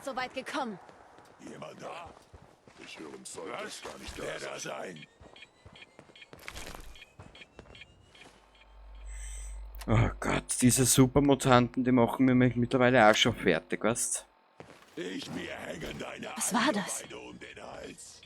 jetzt so weit gekommen. Jemand da? Ich höre ein Zeug, Was? das gar nicht da Wer ist. da sein? Oh Gott, diese Supermutanten, die machen mir mich mittlerweile auch schon fertig, weißt? Ich mir hängen deine Was war das? Eingeweide um den Hals.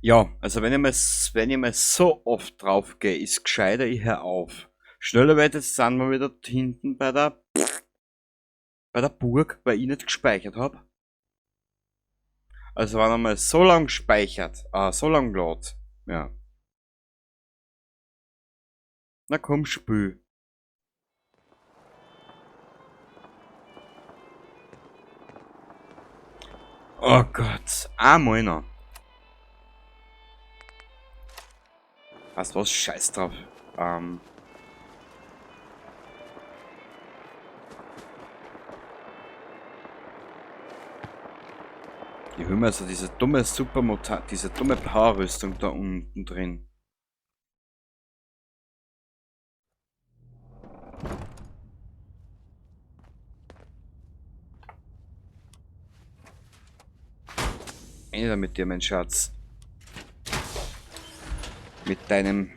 Ja, also wenn ich mal so oft drauf gehe, ist gescheiter, ich hör auf. Schneller wird jetzt sind wir wieder hinten bei der Burg, weil ich nicht gespeichert hab. Also wenn er mal so lang speichert, so lang lädt, ja. Na komm, spül. Oh Gott, einmal noch. Was, was? Scheiß drauf. Ich will mir so diese dumme Supermutant, diese dumme Powerrüstung da unten drin. Ende mit dir, mein Schatz. Mit deinem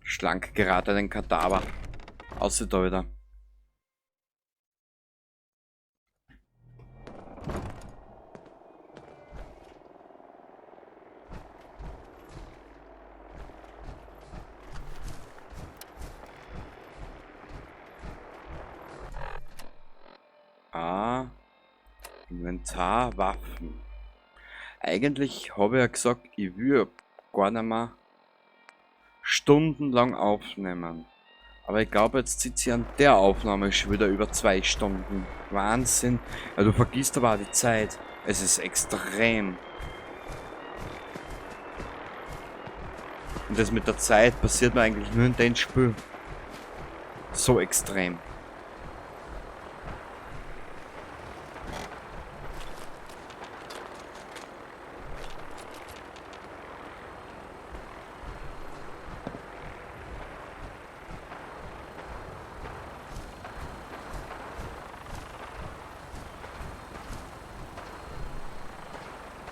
schlank geratenen Kadaver. Außer da wieder. Ah, Inventar, Waffen. Eigentlich habe ich ja gesagt, ich will gar nicht mehr stundenlang aufnehmen. Aber ich glaube, jetzt sitze ich an der Aufnahme schon wieder über 2 Stunden. Wahnsinn. Ja, du vergisst aber auch die Zeit. Es ist extrem. Und das mit der Zeit passiert mir eigentlich nur in dem Spiel. So extrem.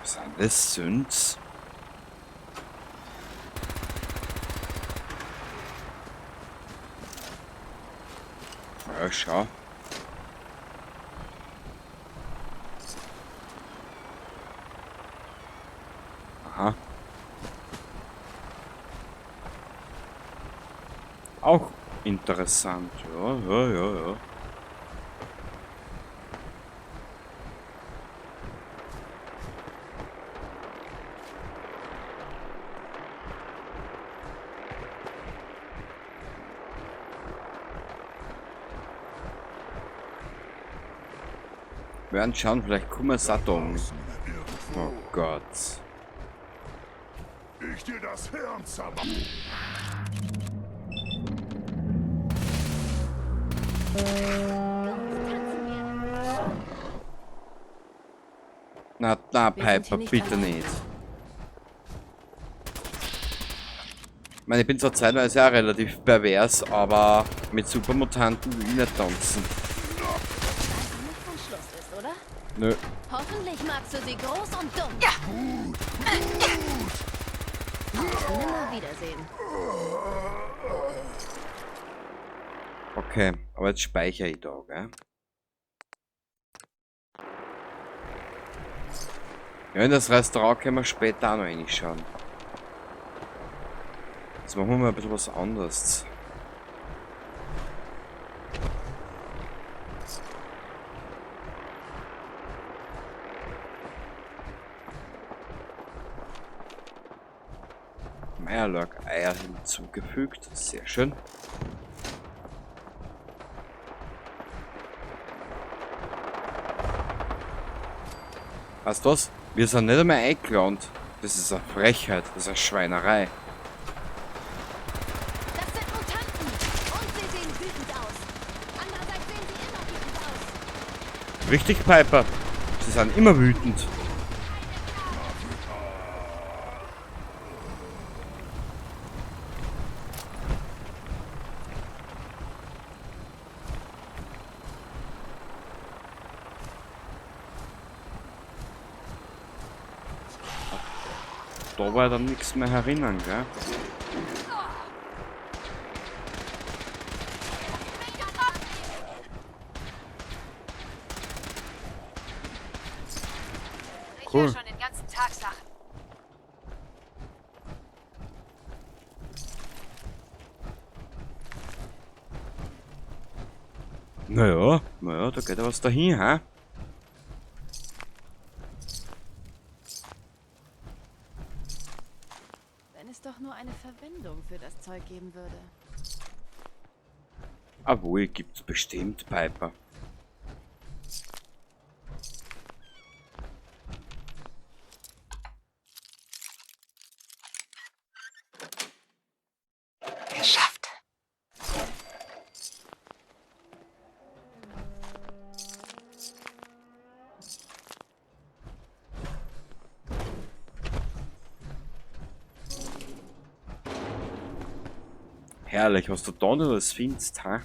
Was sind das? Sind's? Ja, schau. Aha. Auch interessant. Ja, ja, ja, ja. Wir werden schauen, vielleicht kommen wir satt um. Oh Gott. Ich dir das Hirn zermache. Na, na, Wir sind Piper, hier nicht bitte allein. nicht. Ich meine, ich bin zwar zeitweise auch relativ pervers, aber mit Supermutanten will ich nicht tanzen. Weißt du nicht, wann Schluss ist, oder? Nö. Hoffentlich magst du sie groß und dumm. Ja. Auf Nimmerwiedersehen. Okay, aber jetzt speichere ich da, gell? Ja, in das Restaurant können wir später auch noch reinschauen. Jetzt machen wir mal ein bisschen was anderes. Meerlurk-Eier hinzugefügt. Sehr schön. Weißt du was? Wir sind nicht einmal eingeladen. Das ist eine Frechheit, das ist eine Schweinerei. Richtig, Piper? Sie sind immer wütend. Da war dann nichts mehr herinnen, gell? Ich Cool. höre schon den ganzen Tag Sachen. Naja, naja, da geht ja was dahin, hä? Wenn es doch nur eine Verwendung für das Zeug geben würde. Obwohl, gibt's bestimmt, Piper. Geschafft. Herrlich, was du da noch alles findest, ha?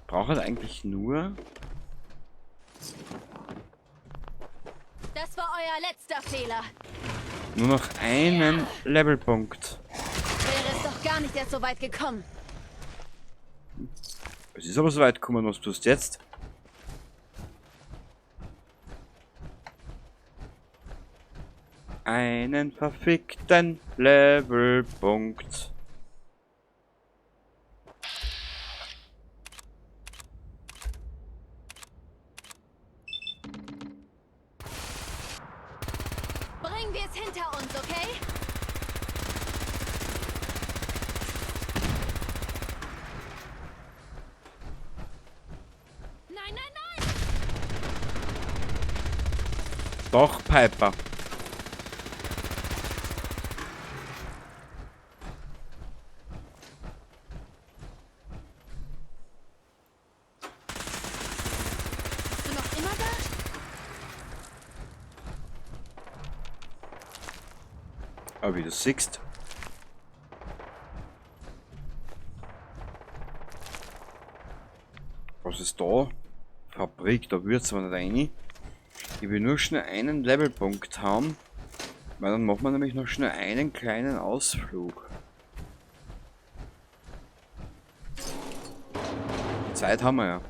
Braucht halt eigentlich nur... Das war euer letzter Fehler. Nur noch einen Levelpunkt. Wäre es doch gar nicht erst so weit gekommen. Es ist aber so weit gekommen, was tust du jetzt? Einen verfickten Levelpunkt. Bringen wir es hinter uns, okay? Nein, nein, nein! Doch, Piper. Bist du noch immer da? Aber wie du siehst. Was ist da? Fabrik, da wird's aber nicht rein. Ich will nur schnell einen Levelpunkt haben, weil dann machen wir nämlich noch schnell einen kleinen Ausflug. Zeit haben wir ja.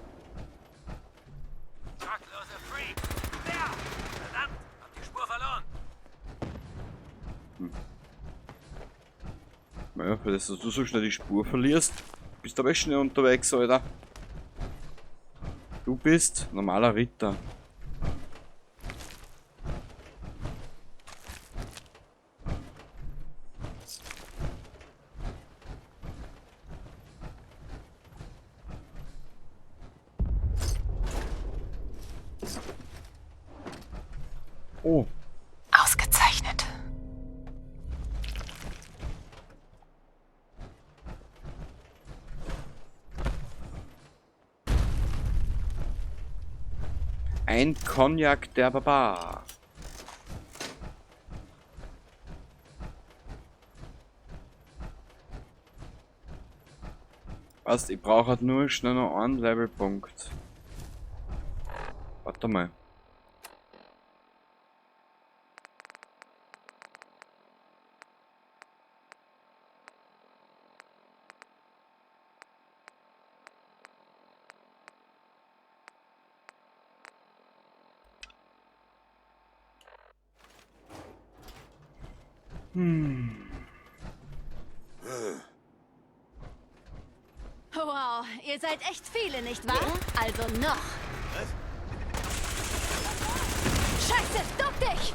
Tracklose Freak! Wer? Verdammt! Hab die Spur verloren! Naja, für das, dass du so schnell die Spur verlierst, bist du aber schnell unterwegs, Alter. Du bist normaler Ritter. Oh. Ausgezeichnet. Ein Cognac der Barbar. Was? Ich brauche halt nur schnell noch einen Levelpunkt. Warte mal. Wow, ihr seid echt viele, nicht wahr? Also noch. Scheiße, duck dich!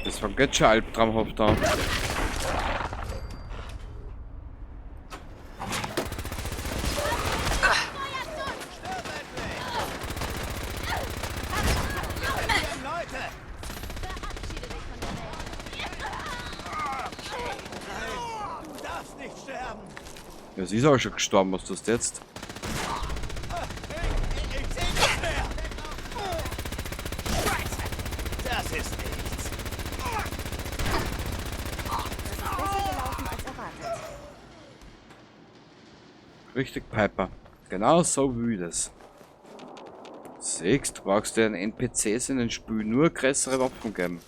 Das war ganz schön albtraumhaft da. Leute! Verabschiede dich von der Welt. Du darfst nicht sterben! Ja, sie ist auch schon gestorben, was tust du jetzt? Ich seh nichts mehr! Scheiße! Das ist nichts. Besser gelaufen als erwartet. Richtig, Piper. Genau so wie das. Siehst, du brauchst den NPCs in den Spielen nur größere Waffen geben.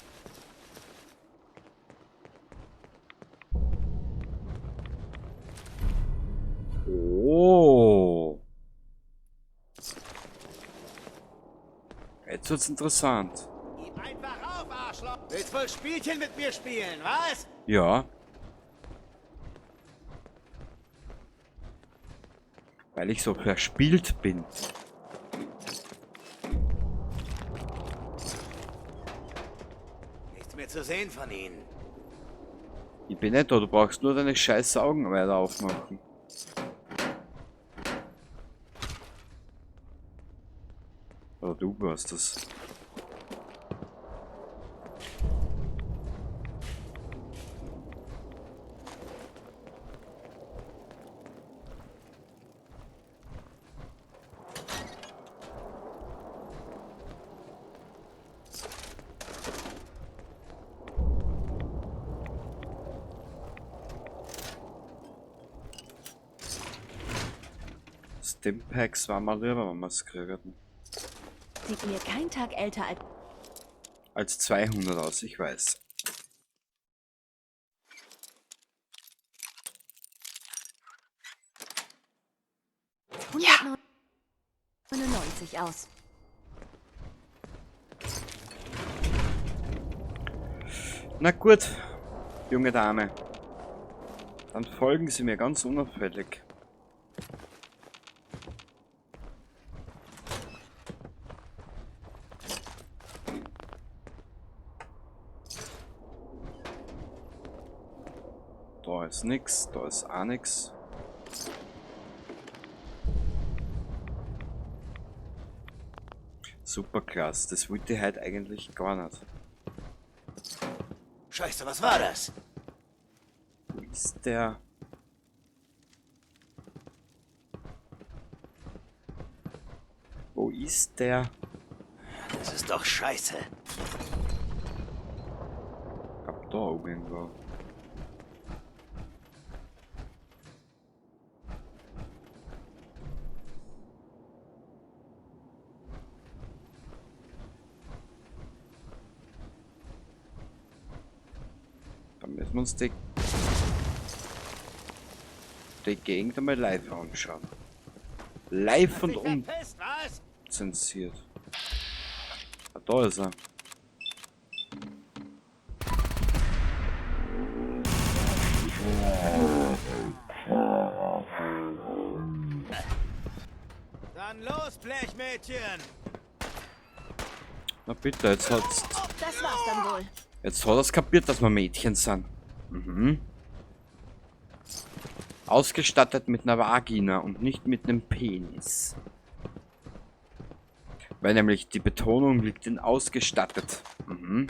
Oh. Jetzt wird's interessant. Gib einfach auf, Arschloch! Willst wohl Spielchen mit mir spielen, was? Ja. Weil ich so verspielt bin. Nichts mehr zu sehen von ihnen. Ich bin nicht da, du brauchst nur deine scheiß Augen weiter aufmachen. Oder du warst das. Stimpacks war mal lieber, wenn wir's kriegen. Sieht mir kein Tag älter als... Als 200 aus, ich weiß. Ja. 199 aus. Na gut, junge Dame. Dann folgen Sie mir ganz unauffällig. Da ist nix, da ist auch nix. Super klasse, das wollte ich heute eigentlich gar nicht. Scheiße, was war das? Wo ist der? Wo ist der? Das ist doch scheiße. Ich glaub, da oben irgendwo. Dann müssen wir uns die Gegend einmal live anschauen. Live und unzensiert. Ah, da ist er. Dann los, Blechmädchen! Na bitte, jetzt hat's. Das war's dann wohl. Jetzt hat er's kapiert, dass wir Mädchen sind. Mhm. Ausgestattet mit einer Vagina und nicht mit einem Penis. Weil nämlich die Betonung liegt in ausgestattet. Mhm.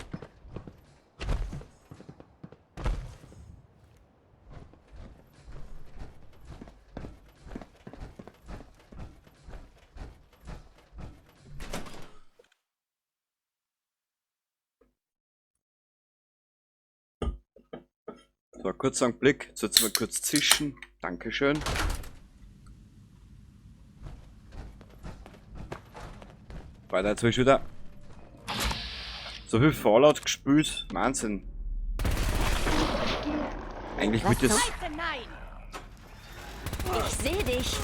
So, kurzer Blick. Jetzt wird's mal kurz zischen. Dankeschön. Weiter, jetzt hab ich wieder so viel Fallout gespielt. Wahnsinn. Eigentlich wird das... Nein! Ich seh dich.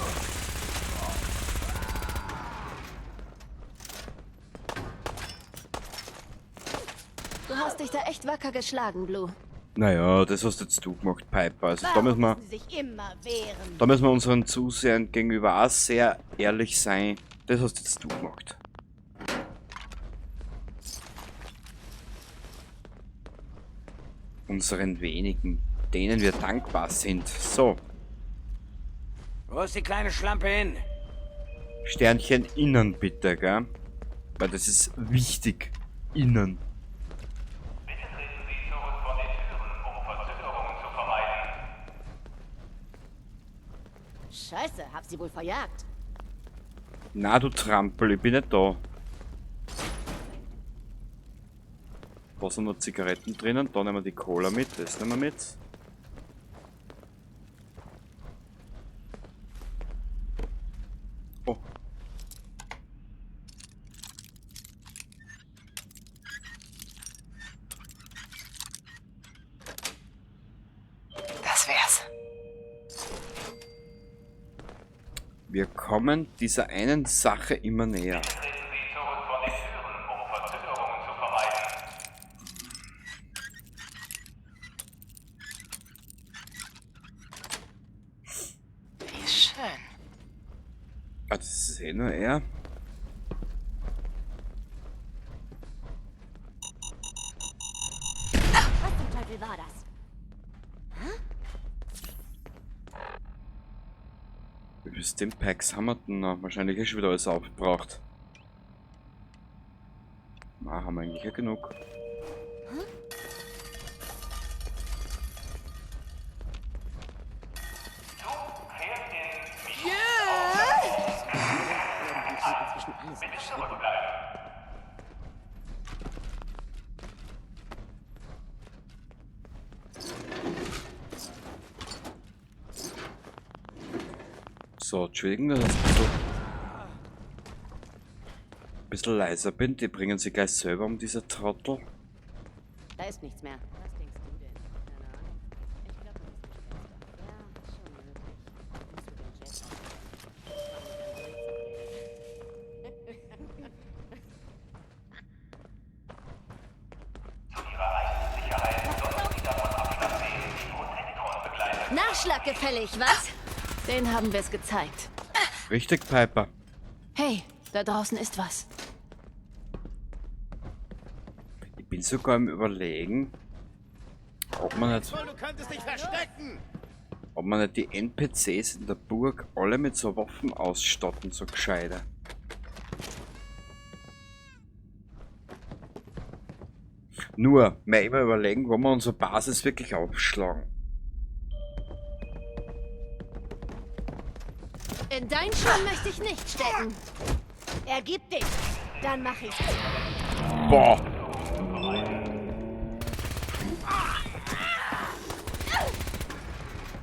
Du hast dich da echt wacker geschlagen, Blue. Naja, das hast jetzt du gemacht, Piper. Also da müssen wir, Warum müssen sie sich immer wehren? da müssen wir unseren Zusehern gegenüber auch sehr ehrlich sein. Das hast jetzt du gemacht. Unseren wenigen, denen wir dankbar sind. So. Wo ist die kleine Schlampe hin? Sternchen innen bitte, gell? Weil das ist wichtig. Innen. Bitte treten Sie zurück von den Türen, um Verzögerungen zu vermeiden. Scheiße, hab sie wohl verjagt. Na du Trampel, ich bin nicht da. Da sind noch Zigaretten drinnen, da nehmen wir die Cola mit, das nehmen wir mit. Oh. Das wär's. Wir kommen dieser einen Sache immer näher. Treten Sie zurück von den Türen, um Verzögerungen zu vermeiden. Wie schön. Ah, das ist eh nur er. Was zum Teufel war das? Wie viele Stimpacks haben wir denn noch? Wahrscheinlich ist schon wieder alles aufgebraucht. Na, haben wir eigentlich ja genug. Zug fährt in Inzwischen alles Bitte zurückbleiben. So, Entschuldigung, dass ich ein bisschen leiser bin. Die bringen sich gleich selber um, diese Trottel. Da ist nichts mehr. Was denkst du denn? Keine Ahnung. Ich glaube, das ist Gespenster. Ja, schon möglich. Muss mit dem Jet Zu Ihrer eigenen Sicherheit sollten Sie davon Abstand nehmen, die Protectron-Begleiter Nachschlag gefällig, was? Den haben wir es gezeigt. Richtig, Piper. Hey, da draußen ist was. Ich bin sogar im Überlegen, ob man nicht, Du könntest dich verstecken! ob man nicht die NPCs in der Burg alle mit so Waffen ausstatten, so gescheiter. Nur, mir immer überlegen, wo wir unsere Basis wirklich aufschlagen. In deinen Schuhen möchte ich nicht stecken. Ergib dich. Dann mach ich's. Boah!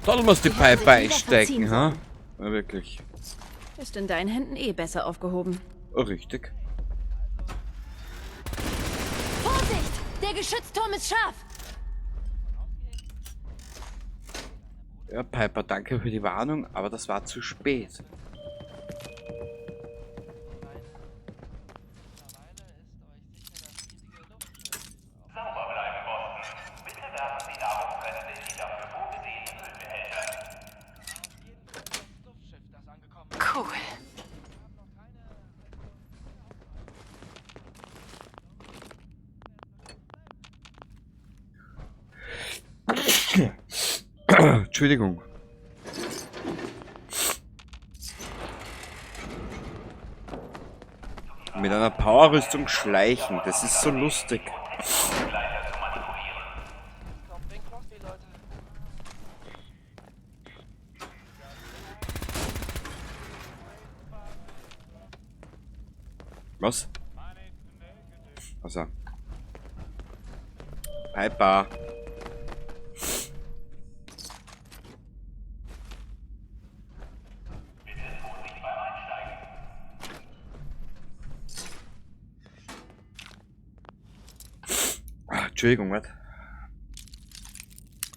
Da muss die Die hätten Piper sich lieber einstecken, verziehen ha? Ja, wirklich. Ist in deinen Händen eh besser aufgehoben. Oh, richtig. Vorsicht! Der Geschützturm ist scharf! Ja, Piper, danke für die Warnung, aber das war zu spät. Sauber bleiben, Boston. Bitte werfen Sie Nahrungsreste in die dafür vorgesehenen Müllbehälter. Cool. Entschuldigung. Mit einer Powerrüstung schleichen, das ist so lustig. Begleiter zu manipulieren. Was? Also. Piper. Bitte Vorsicht beim Einsteigen. Ah, Entschuldigung, was?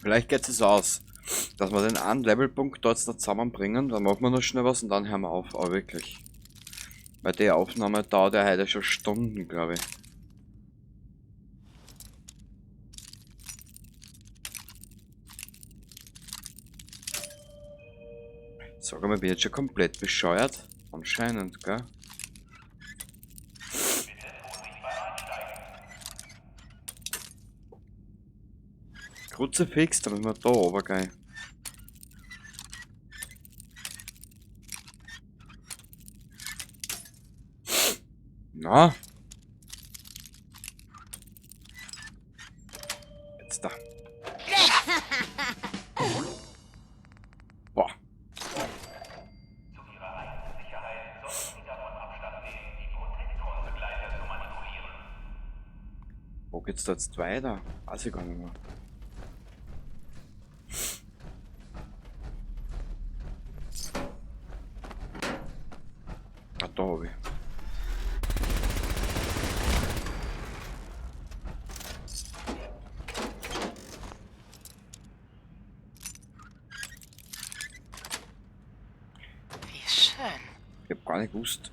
Vielleicht geht es aus, dass wir den einen Levelpunkt dort noch zusammenbringen, dann machen wir noch schnell was und dann hören wir auf, aber wirklich. Weil die Aufnahme dauert ja heute schon Stunden, glaube ich. Sag mal, bin ich jetzt schon komplett bescheuert? Anscheinend, gell? Bitte Vorsicht beim Einsteigen. Kruzifix, damit wir da runtergehen. Na? Jetzt da. Boah. Geht's da jetzt weiter? Weiß ich gar nicht mehr. Ah, da hab ich. Wie schön. Ich hab gar nicht gewusst.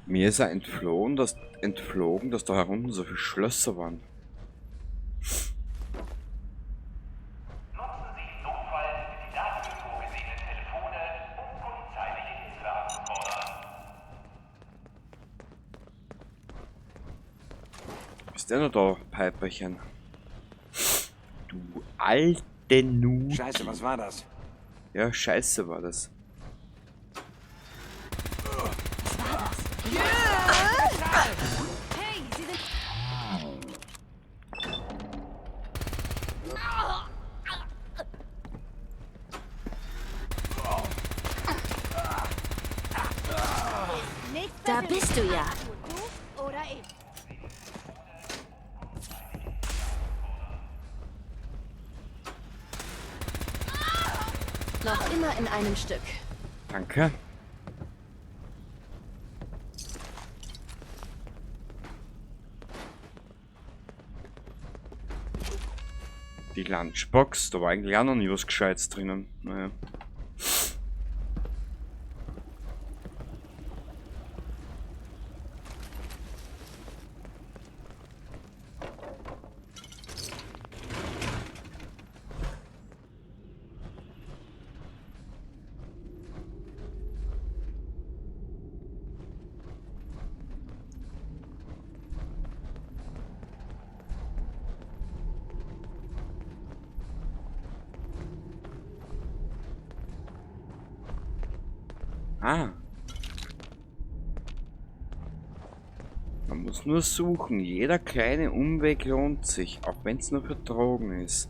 Mir ist ja entflogen, dass da herunten so viele Schlösser waren. Nutzen Sie im Notfall die dafür vorgesehenen Telefone, um polizeiliche Hilfe anzufordern. Ist der noch da, Piperchen? Du alte Nu. Scheiße, was war das? Ja, scheiße war das. Was war das? Hey, sie sind... Da bist du ja. Du oder ich. Noch immer in einem Stück. Danke. Die Lunchbox, da war eigentlich auch noch nie was Gescheites drinnen. Naja. Ah. Man muss nur suchen. Jeder kleine Umweg lohnt sich, auch wenn es nur für Drogen ist.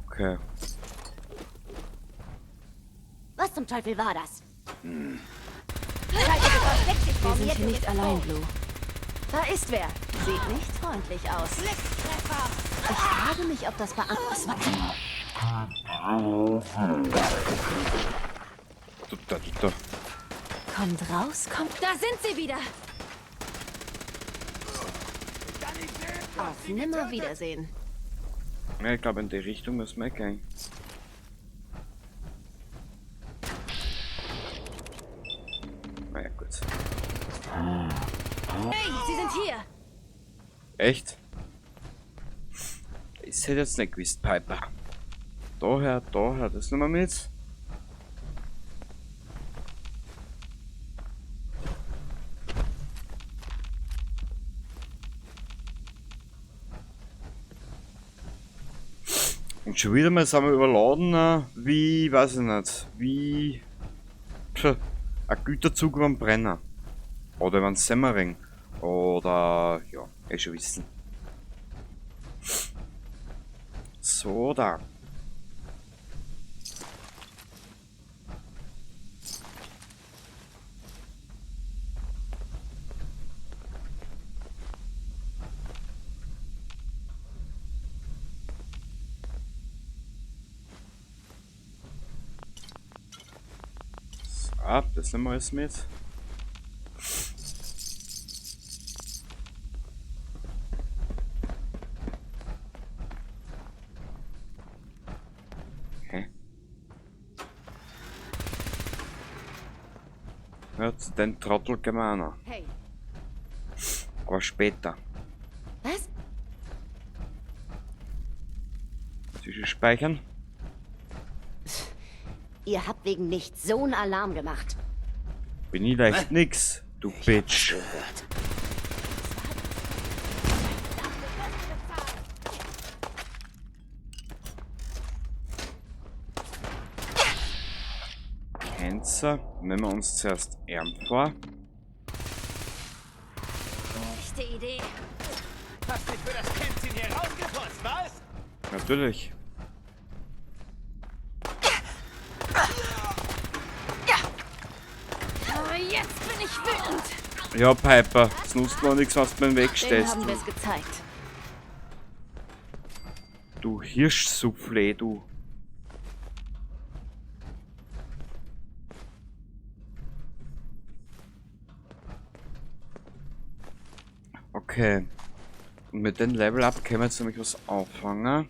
Okay. Was zum Teufel war das? Wir sind hier nicht allein, Blue. Da ist wer. Sieht nicht freundlich aus. Ich frage mich, ob das Was war? Da, da. Kommt raus, kommt. Da sind sie wieder! Auf Nimmerwiedersehen. Ja, ich glaube, in die Richtung müssen wir gehen. Naja, gut. Hey, sie sind hier! Echt? Das hätte jetzt nicht gewusst, Piper. Daher, das nehmen wir mit. Und schon wieder mal sind wir überladen, wie, weiß ich nicht, wie ein Güterzug über den Brenner. Oder über den Semmering. Oder, ja, eh schon wissen. So, da. So, das nehmen wir alles mit. Hä? Ja, zu den Trottel gehen wir auch noch. Hey. Aber später. Was? Zwischenspeichern. Ihr habt wegen nichts so einen Alarm gemacht. Bin ich leicht nix, du Bitch. Tänzer, nehmen wir uns zuerst Arm vor. Echte Idee. Hast dich für das Tänzchen hier rausgeputzt, was? Natürlich. Oh, jetzt bin ich Ja, Piper, es nutzt noch nichts, was du mir im Weg Dem stehst. haben wir's gezeigt. Du Hirschsoufflé, du. Okay. Und mit dem Level Up können wir jetzt nämlich was auffangen.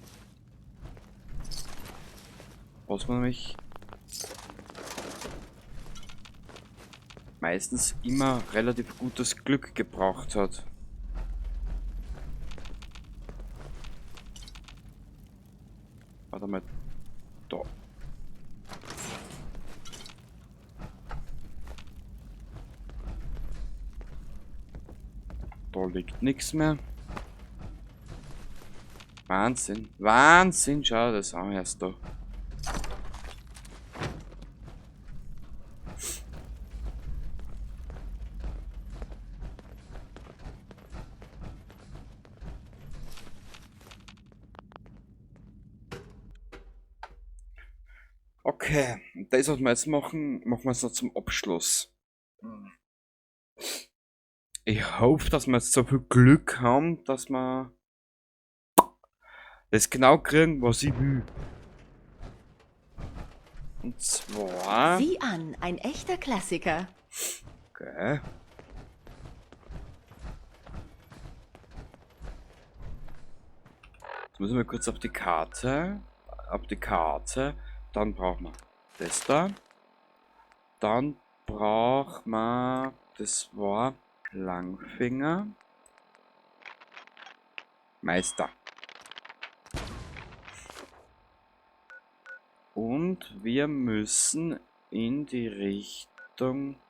Was man nämlich meistens immer relativ gutes Glück gebraucht hat. Warte mal. Da. Da liegt nichts mehr. Wahnsinn. Wahnsinn, schau das an erst da. Okay, und das, was wir jetzt machen, machen wir es noch zum Abschluss. Ich hoffe, dass wir jetzt so viel Glück haben, dass wir das genau kriegen, was ich will. Und zwar... Sieh an, ein echter Klassiker. Okay. Jetzt müssen wir kurz auf die Karte. Auf die Karte. Dann brauchen wir das da. Dann brauchen wir... Das war Langfinger. Meister. Und wir müssen in die Richtung...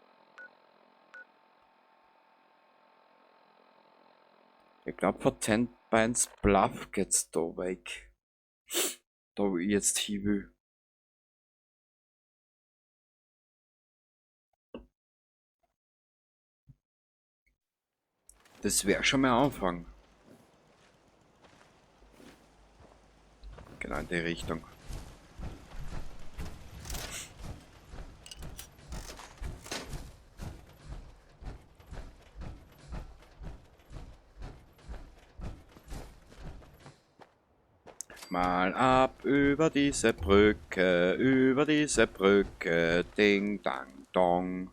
Ich glaub, von Ten Pines Bluff geht's da weg. Da wo ich jetzt hin will. Das wär schon mal Anfang. Genau in die Richtung. Mal ab über diese Brücke, ding dang dong.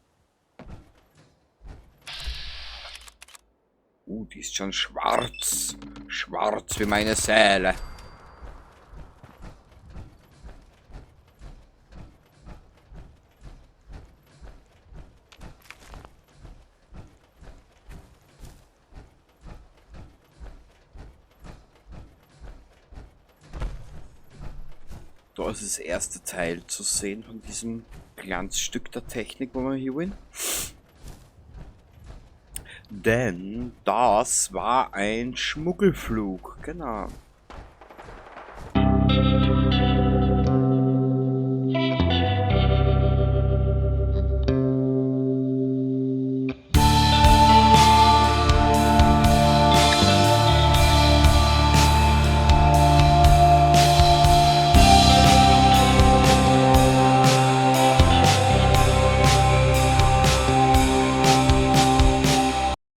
Die ist schon schwarz. Schwarz wie meine Seele. Da ist das erste Teil zu sehen von diesem Glanzstück der Technik, wo wir hier wollen. Denn das war ein Schmuggelflug, genau.